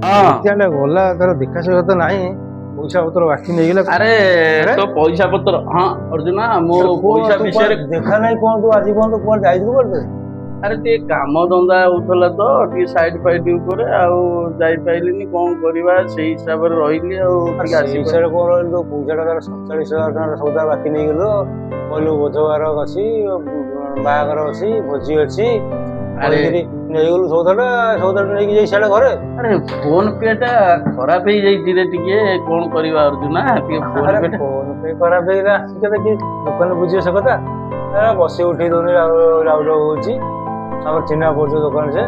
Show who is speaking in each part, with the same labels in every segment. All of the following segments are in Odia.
Speaker 1: ହଁ।
Speaker 2: ଗଲା, ତାର ଦେଖା ସାକ୍ଷାତ ନାହିଁ, ପଇସା ପତ୍ର ବାକି ନେଇଗଲା।
Speaker 1: ଆରେ, ତୋ ପଇସା ପତ୍ର, ହଁ ଅର୍ଜୁନ, ମୋ ପଇସା ବିଷୟରେ
Speaker 2: ଦେଖା ନାହିଁ କଣ? ତୁ ଆଜି ପର୍ଯ୍ୟନ୍ତ କୁଆଡେ ଯାଇଥିଲୁ କୁଆଡେ?
Speaker 1: ଆରେ, ଟିକେ କାମ ଧନ୍ଦା ହଉଥିଲା ତ ଟିକେ ସାଇଡ ଫାଇଡ ଉପରେ, ଆଉ ଯାଇପାରିଲିନି। କଣ କରିବା, ସେଇ ହିସାବରେ ରହିଲି ଆଉ ଟିକେ
Speaker 2: ସେଇ
Speaker 1: ଆସି
Speaker 2: ହିସାବରେ କଣ ରହିଲୁ? ତୋ ପଇସାଟା ତାର 47,000 ଟଙ୍କାର ସଉଦା ବାକି ନେଇଗଲୁ। କହିଲୁ ବୋଝବାର ଅଛି, ବାହାଘର ଅଛି, ଭୋଜି ଅଛି।
Speaker 1: ଆରେ,
Speaker 2: କହିକିରି ନେଇଗଲୁ ସଉଦାଟା। ସଉଦାଟା ନେଇକି ଯାଇ ସିଆଡେ ଘରେ।
Speaker 1: ଆରେ, ଫୋନ ପେ ଟା ଖରାପ ହେଇଯାଇଛି ରେ ଟିକେ। କଣ କରିବା ଅର୍ଜୁନା, ଟିକେ ଫୋନ
Speaker 2: ଆରେ,
Speaker 1: ପେ ଟା
Speaker 2: ଫୋନ ପେ ଖରାପ ହେଇଗଲା, ଆସିକି ଦେଖି ଦୋକାନ ବୁଝିବ ସେ କଥା। ବସି ଉଠେଇ ଦଉନି, ରାଉ ରାଉ ହଉଛି। ଆମର ଚିହ୍ନା ପରିଚୟ ଦୋକାନ, ସେ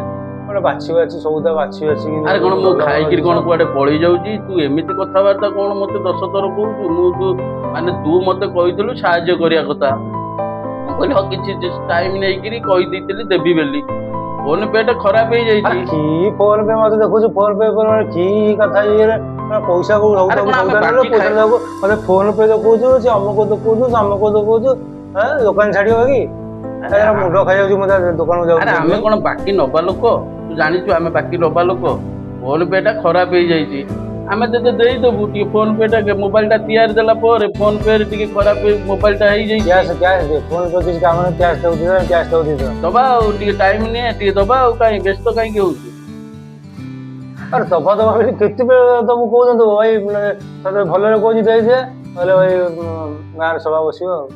Speaker 2: ଗୋଟେ ବାଛି ବାଛି ସଉଦା ବାଛି ବାଛି।
Speaker 1: ଆରେ, କଣ ମୁଁ ଖାଇକିରି କଣ କୁଆଡେ ପଳେଇ ଯାଉଛି? ତୁ ଏମିତି କଥାବାର୍ତ୍ତା କଣ ମତେ 10 ଥର କହୁଛୁ? ମୁଁ ତୁ ମାନେ ତୁ ମତେ କହିଥିଲୁ ସାହାଯ୍ୟ କରିବା କଥା। ମୁଁ କହିଲି ହଁ, କିଛି ଟାଇମ ନେଇକିରି କହିଦେଇଥିଲି ଦେବି ବୋଲି। ଫୋନ ପେ ଟା ଖରାପ ହେଇଯାଇଛି।
Speaker 2: କି ଫୋନ ପେ ମତେ ଦେଖୁଛୁ? ଫୋନ ପେ କି କଥା ଇଏରେ ପଇସା କୁ
Speaker 1: ଆରେ, କଣ ଆମେ
Speaker 2: ସଉଦା ନେଲେ
Speaker 1: ବାକି
Speaker 2: ପଇସା
Speaker 1: ଖାଇ
Speaker 2: ଦେବୁ, ମତେ ଫୋନ ପେ ଦେଖଉଛୁ, ସେ ଅମୁକ ଦେଖଉଛୁ, ସମୁକ ଦେଖଉଛୁ। ଦୋକାନ ଛାଡିବ କି?
Speaker 1: ଆରେ,
Speaker 2: ମୁଣ୍ଡ ଖାଇଯାଉଛି ମୁଁ ଦୋକାନକୁ
Speaker 1: ଆରେ,
Speaker 2: ଯାଉଛି।
Speaker 1: ଆମେ କଣ ବାକି ନବା ଲୋକ? ତୁ ଜାଣିଛୁ ଆମେ ବାକି ନବା ଲୋକ? ଫୋନ ପେ ଟା ଖରାପ ହେଇଯାଇଛି, ଆମେ ତତେ ଦେଇଦବୁ। ଟିକେ ଫୋନ ପେ ଟା, ମୋବାଇଲ ଟା ତିଆରି ଦେଲା ପରେ ଫୋନ ପେ ରେ ଟିକେ ଖରାପ ମୋବାଇଲ ଟା ହେଇଯାଇଛି।
Speaker 2: କ୍ୟାଶ, କ୍ୟାଶ ଦେ। ଫୋନ ପେ କିଛି କାମ ନାହିଁ, କ୍ୟାଶ ଦଉ ଦେଇଦ, କ୍ୟାଶ ଦଉ ଦେଇଦ।
Speaker 1: ଦବା ଆଉ, ଟିକେ ଟାଇମ ନିଏ, ଟିକେ ଦବା ଆଉ। କାହିଁ ବ୍ୟସ୍ତ କାହିଁକି ହଉଛୁ?
Speaker 2: ଆରେ, ଦବା ଦବା ବୋଲି କେତେ ତମକୁ କହୁଛନ୍ତି ଭାଇ? ତତେ ଭଲରେ କହୁଛି, ଦେଇଦେ, ନହେଲେ ଭାଇ ଗାଁରେ ସଭା ବସିବ ଆଉ।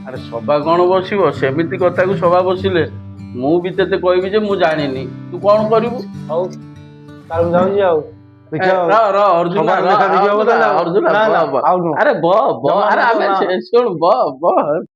Speaker 1: ଆରେ, ସଭା କଣ ବସିବ? ସେମିତି କଥାକୁ ସଭା ବସିଲେ ମୁଁ ବି ତତେ କହିବି ଯେ ମୁଁ ଜାଣିନି। ତୁ କଣ କରିବୁ?
Speaker 2: ହଉ, ତାହେଲେ ମୁଁ ଯାଉଛି ଆଉ ଦେଖିବା ଆଉ।
Speaker 1: ର ର ଅର୍ଜୁନ,
Speaker 2: ସଭାରେ
Speaker 1: ର,
Speaker 2: ଦେଖା ଦେଖି ହବ
Speaker 1: ଅର୍ଜୁନ,
Speaker 2: ତାହେଲେ ଆଉ।
Speaker 1: ଅର୍ଜୁନ,
Speaker 2: ନା,
Speaker 1: ବ,
Speaker 2: ନା,
Speaker 1: ବ।
Speaker 2: ଆଉ ନୁହଁ।
Speaker 1: ଆରେ ବ ବ।
Speaker 2: ଜମା
Speaker 1: ଆରେ,
Speaker 2: ନୁହଁ,
Speaker 1: ଆମେ
Speaker 2: ନା।
Speaker 1: ଶୁଣ, ବ ବ।